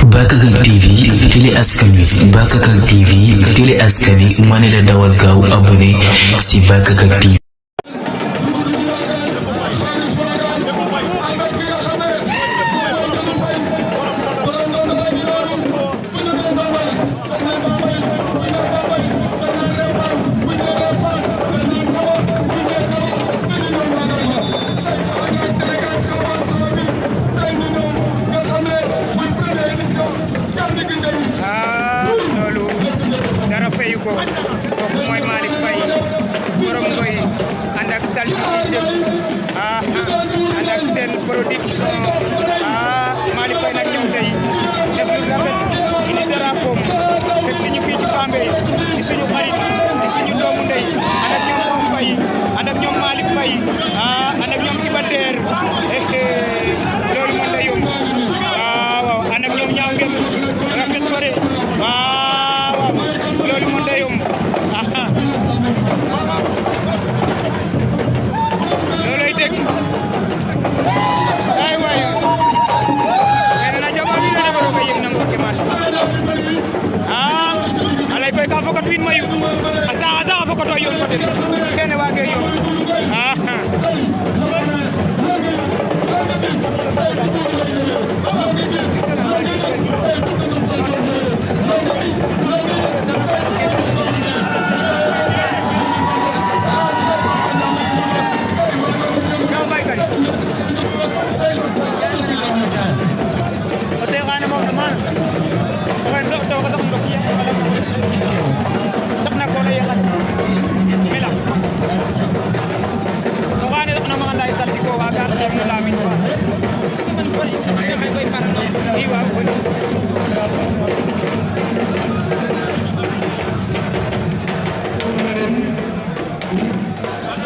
Bakakak TV télé askan wi Bakakak TV télé askan wi ma ne la dawal gaaw abonné si Bakakak TV. kooku mooy Malick Faye borom ngoy ànd ak Saltige ànd ak seen production Malick Faye nag ñëw tey def lu rafet indi drapeau fekk suñu fii ci Bambey di suñu xarit di suñu doomu ndey ànd ak ñoom Mame Faye ànd ak ñoom Malick Faye ànd ak ñoom Iba Der loolu mën na yomb waaw ànd ak ñoom ñaaw ngeen rafet bare waaw loolu mën na yomb looloy dégg ay waay nee na jamono bi ne ko doon yëg nangu ke mal alay koy ka fokat win mayu asa fokat wa yoon ko den kene waage yoon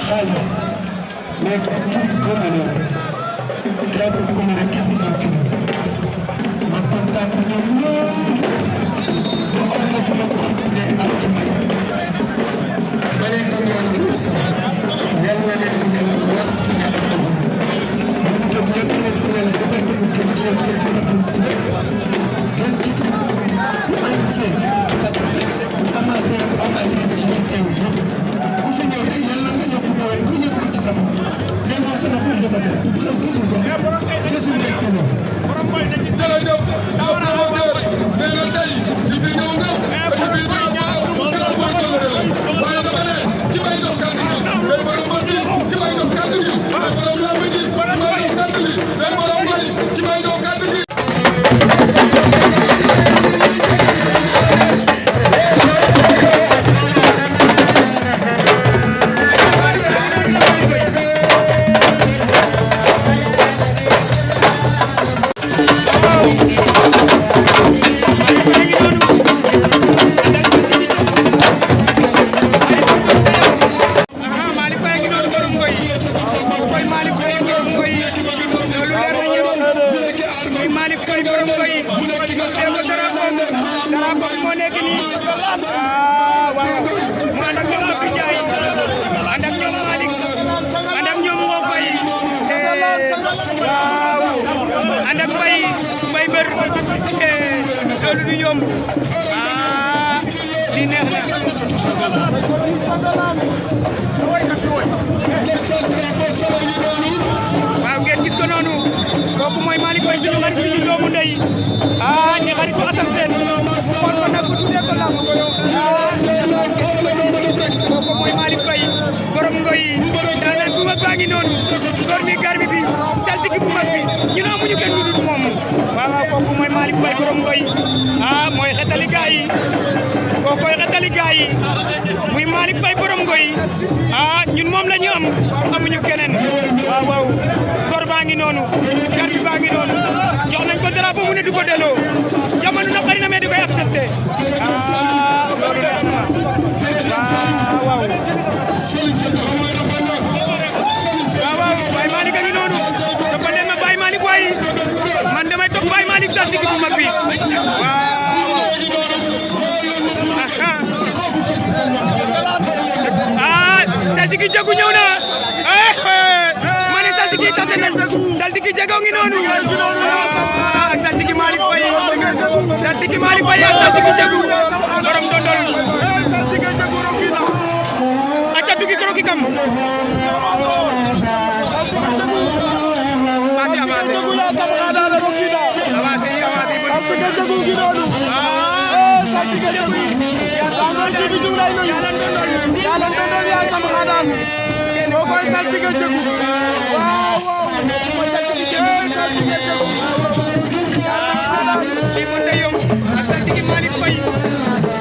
xaalis mais tout commune drapeau commune kese ñoo fi ma kontaan ci ñoom lool ba am na sama continué ak sama ma leen di ñaanal aussi yàlla leen di ñaanal wax ci yàlla dëgg ñu ngi jóg yëpp leen ko yàlla defal ko ñu gën ci leen gën ci leen gën ci entier amateur amatrice yi teew yëpp ku fi ñëw tey yàlla nga yokk nawet ku yëg ko ci sama mais moom sama xol dafa dee du fi gisul ko gisul nekk ko ñëw borom mooy na ci sala ñëw daaw na ma dee mais nag tey li fi ñëw nga dafa fi ñëw waaye dama ne ki may dox kàddu gi day borom man bi ki may dox kàddu gi day borom lamb ji borom may dox kàddu gi day borom may ki may dox kàddu gi ànd ak bay bër loolu du yomb li neex na waaw ngeen gis ko noonu kooku mooy Malick Faye suñu xarit suñu doomu ndey ñi xaritu Assane Sène kon ko nag bu tuddee ko lamb kooku mooy Malick Faye borom ngoy daanaka bu mag baa ngi noonu góor mi garmi bi saltigi bu mag bi ñun amuñu kenn lu dul moom waaw kooku mooy Malick Faye borom ngoy mooy xetali gaa yi kookoy xetali gaa yi muy Malick Faye borom ngoy ñun moom la ñu am amuñu keneen waaw góor baa ngi noonu garmi baa ngi noonu jox nañ ko drapeau mu ne du ko delloo jamono na xari na mais di koy accepté loolu neex na waaw Baye Malick a ngi noonu dafa dem na Baye Malick waaye man damay topp Baye Malick saltigi bu mag bi waaw saltigi jagu ñëw na ma ne saltigi tase nañ saltigi jago ngi noonu ak saltigi Malick Faye saltigi Malick Faye ak saltigi Jegu borom dondol aca dugi koro ki kam mati avancé saltigi Jegu yalan dondol ya sam xadan ko koy saltigi Jegu waaw ko saltigi Jegu li mo tayo ak saltigi Malick Faye